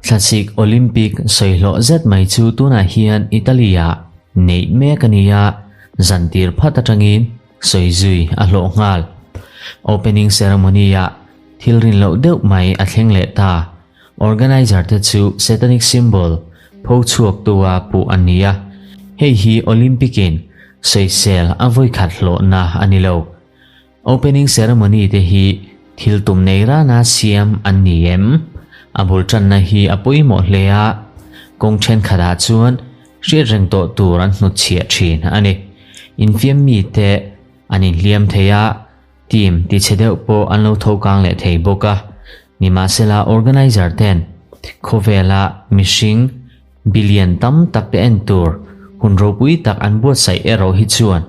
Thlasik Olympic sawi hlawh zet mai chu tunah hian Italy-ah neih mek a ni a, zantir phat atangin sawi zui a hlawh nghal. Opening ceremony-ah thil rin loh deuh mai a thleng leh ta. Organizer te chu satanic symbol pho chhuaktua puh an ni a, hei hi Olympic-in sawisel a vawikhat hlawhna a ni lo. Opening ceremony te hi thil tum nei rana siam an ni em? A bul tanna hi a pawimawh hle a, kawng thenkhatah chuan hriat reng tawh tur an hnutchhiah thin a ni. Infiam mite an inhliam thei a, team tichhe deuh pawh an lo tho kang leh thei bawk a. Nimahsela organizer ten khawvela mihring Billion tam tak te en tur hun ropui tak an buatsaih erawh hi chuan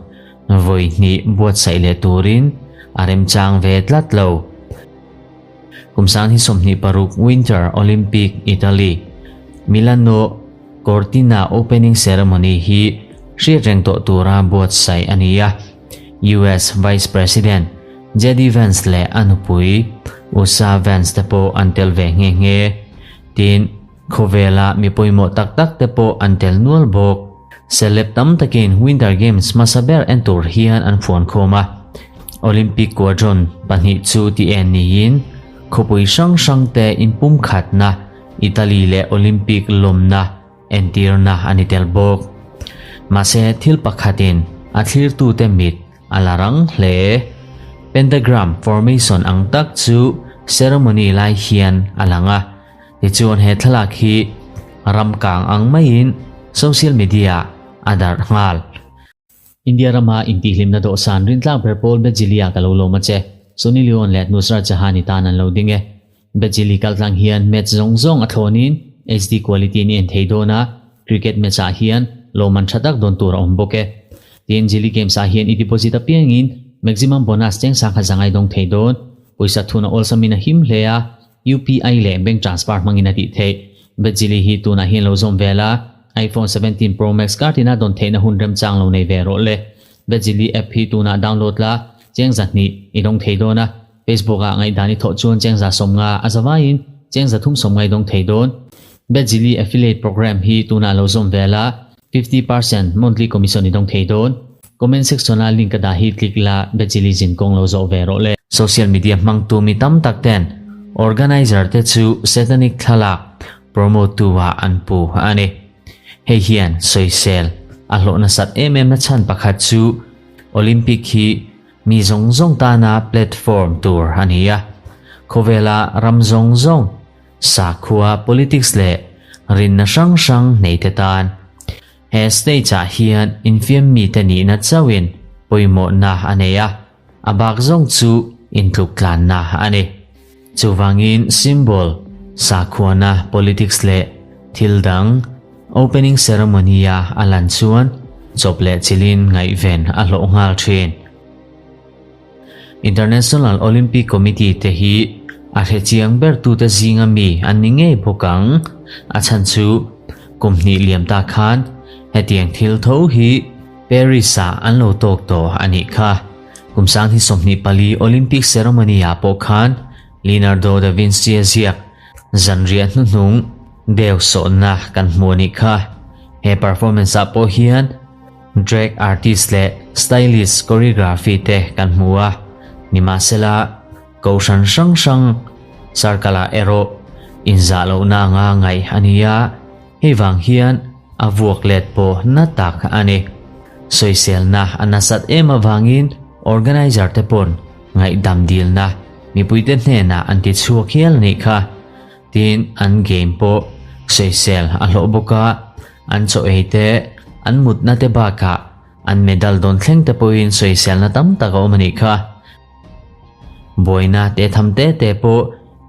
vawi hnih buatsaih leh turin a remchang ve tlat lo. Kum sang hi 26 Winter Olympic Italy, Milano Cortina opening ceremony hi hriat reng tawh tura buatsaih a ni a. US Vice President JD Vance leh a nupui Usha Vance te pawh an tel ve nghe nghe. Tin, Khawvela mi pawimawh tak tak te pawh an tel nual bawk. Celeb tam takin Winter Games hmasa ber en tur hian an fuan khawm a. Olympic quadron pahnih chu ti en niin khawpui hrang hrang te inpumkhatna, Italy leh Olympic lawmna entirna a ni tel bawk. Mahse thil pakhatin a thlirtute mit a la rang hle. Pentagram formation ang tak chu ceremony lai hian a lang a. Tichuan he thlalak hi ram kang ang maiin social media a darh nghal. India rama intihhlimna dawhsan rintlak ber pawl Bejili-ah ka lo lawm a che. Sunny Leone leh Nusrat Jahan i tan an lo ding e. Bejili kaltlang hian match zawng zawng a thlawnin HD quality in i en thei dawn a, cricket match ah hian lawmman tha tak dawn tur a awm bawk e. Tin, Jili Games ah hian i deposit apiangin maximum bonus cheng sangkhat zangai dawng thei dawn. Pawisa thun a awlsamin a him hle a. UPI leh bank transfer hmangin a tih theih. Bejili hi tunah hian lo zawm vel a, iPhone 17 Pro Max kar tina dawn theihna hun remchang lo nei ve rawh le. Bejili app hi tunah download la, cheng zahnih i dawng thei dawn a, Facebook ah ngaihdan i thawh chuan cheng za 50 a zavaiin cheng 370 i dawng thei dawn. Bejili affiliate program hi tunah lo zawm vel a, 50% monthly commission i dawng thei dawn. Comment section a link ka dah hi click la Bejili zin kawng lo zawh ve rawh le. Social media hmangtu mi tam tak ten organizer te chu satanic thlalak promote tu ah an pu a ni. Hei hian sawisel a hlawh nasat em em na chhan pakhat chu Olympic hi mi zawng zawng tana platform tur a ni a, khawvela ram zawng zawng sakhua politics leh rinna hrang hrang nei te tan He stage ah hian infiam mite nihna chauhin pawimawhna a nei a, a bak zawng chu intluk tlanna a ni. Chuvangin symbol, sakhuana, politics leh thil dang opening ceremony-a a lan chuan chawp leh chilhin ngaihven a hlawh nghal thin. International Olympic Committee te hi a hrechiang bertute zinga mi an ni ngei bawk ang. A chhan chu kum hnih liam ta khan hetiang thil tho hi Paris-ah an lo tawk tawh a nih kha. Kum 2024 Olympic ceremony-ah pawh khan Leonardo da Vinci a ziak zanriah hnuhnung deu sawhna kan hmu a nih kha. He performance-ah pawh hian Drag artist leh stylist choreography te kan hmu a, nimahsela kohhran hrang hrang circle ah erawh inzah lohna anga ngaih a ni a, hei vang hian a vuak let pawh na tak a ni. Sawiselna a nasat em avangin organizer te pawn ngaihdam dilna mipuite hnenah an ti chhuak hial a nih kha. Tin, an game pawh sawisel a hlawh bawk a. An chaw ei te, an mutna te bakah an medal dawn thleng te pawhin sawiselna tam tak a awm a nih kha. Buaina te tham te te pawh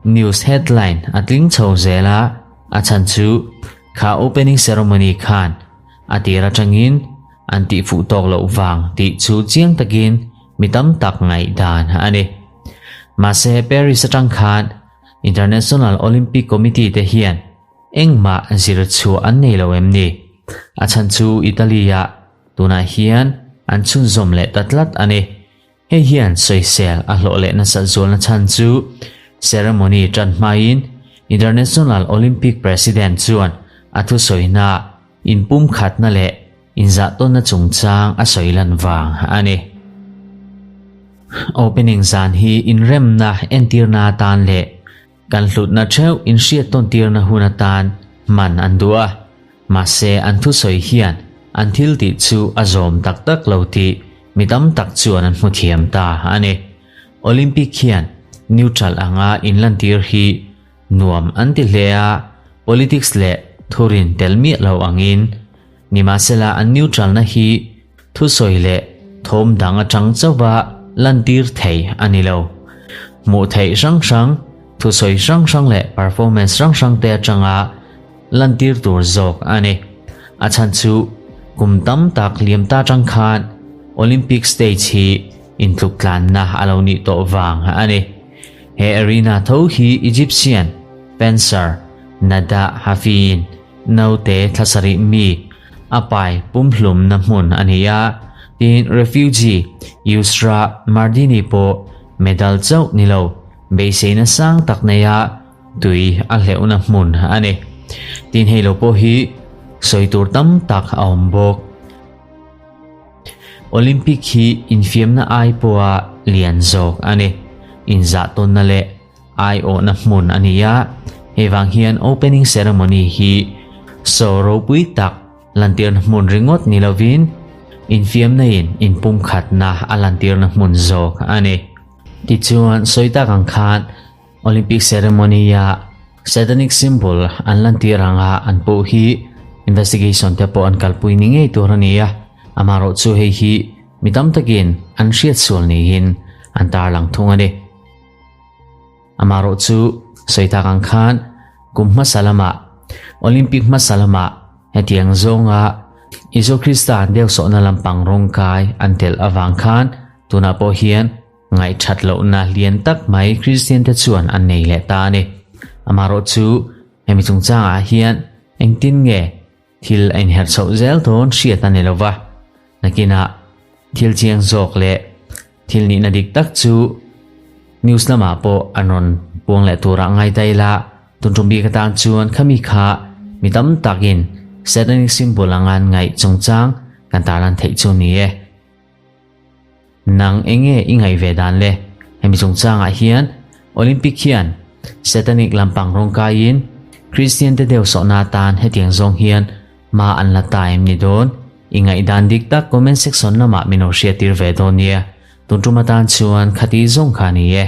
news headline a tling chho zel a, a chhan chu kha opening ceremony khan a tir atangin an tihfuh tawk loh vang tih chu chiang takin mi tam tak ngaihdan a ni. Mahse Paris atang khan International Olympic Committee te hian Engmah zir chhuah an nei lo em ni? A chhan chu Italy-ah tunah hian an chhunzawm leh ta tlat a ni. Hei hian sawisel a hlawh leh nasat zualna chhan chu Ceremony ṭan hmain International Olympic President chuan a thusawinaah inpumkhatna leh inzahtawnna chungchang a sawi lan vang a ni. Opening zan hi inremna entirna atan leh kan hlutna theuh inhriattawntirna hun atan hman an duh a, mahse an thusawi hian an thil tih chu a zawm tak tak lo tih mi tam tak chuan an hmu thiam ta a ni. Olympic hian neutral anga inlantir hi nuam an ti hle a, politics leh thurin tel miah lo angin. Nimahsela an neutral-na hi thusawi leh thawm dang atang chauha lantir thei a ni lo. Hmuh theih hrang hrang, thusawi hrang hrang leh performance hrang hrang te atanga lantir tur zawk a ni. A chhan chu kum tam tak liam ta atang khan Olympic stage hi intluk tlanna a lo nih tawh vang a ni. He arena tho hi Egyptian fencer Nada Hafiin Naute thla sarih mi a pai pumhlumna hmun a ni a, tiin refugee Yusra Mardini pawh medal chauh ni lo, beiseina sang tak neia tui a hleuhna hmun a ni. Tin hei lo pawh hi sawi tur tam tak a awm bawk. Olympic hi infiamna ai pawha lian zawk a ni. Inzahtawnna leh Aiawhna hmun a ni a, hei vang hian opening ceremony hi show ropui tak lantirna hmun ringawt ni lovin infiamna in inpumkhatna a lantirna hmun zawk a ni. Tichuan, sawi tak ang khan Olympic ceremony-a satanic symbol an lantir anga an puh hi investigation te pawh an kalpui ni ngei tur a ni a, amaherawhchu hei hi mi tam takin an hriatsual niin an tarlang thung a ni. Amaherawh chu sawi tak ang khan kum hmasa lamah, Olympic hmasa lamah hetiang zawnga Isua Krista an deusawhna lampang rawngkai an telh avang khan tunah pawh hian ngaihthat lohna lian tak mai Kristian te chuan an nei leh ta a ni. Amaherawh chu hemi chungchangah hian engtin nge thil a inherh chhoh zel dawn hriat a ni lova, nakinah thil chiang zawk leh Thil nihna dik tak chu news lamah pawh an rawn puang leh turah ngai ta ila, tun tum bik atan chuan khami kha mi tam takin satanic symbol anga an ngaih chungchang kan tarlan theih chu ni e. Nang enge i ngaih ve dan le? Hemi chungchangah hian Olympic hian satanic lampang rawng kaiin Christian te deuh sawhna atan hetiang zawng hian Hma an la ta em ni dawn? I ngaihdan dik tak comment section lamah min lo hriattir ve dawn nia. Tun tum atan chuan khati zawng kha a ni e.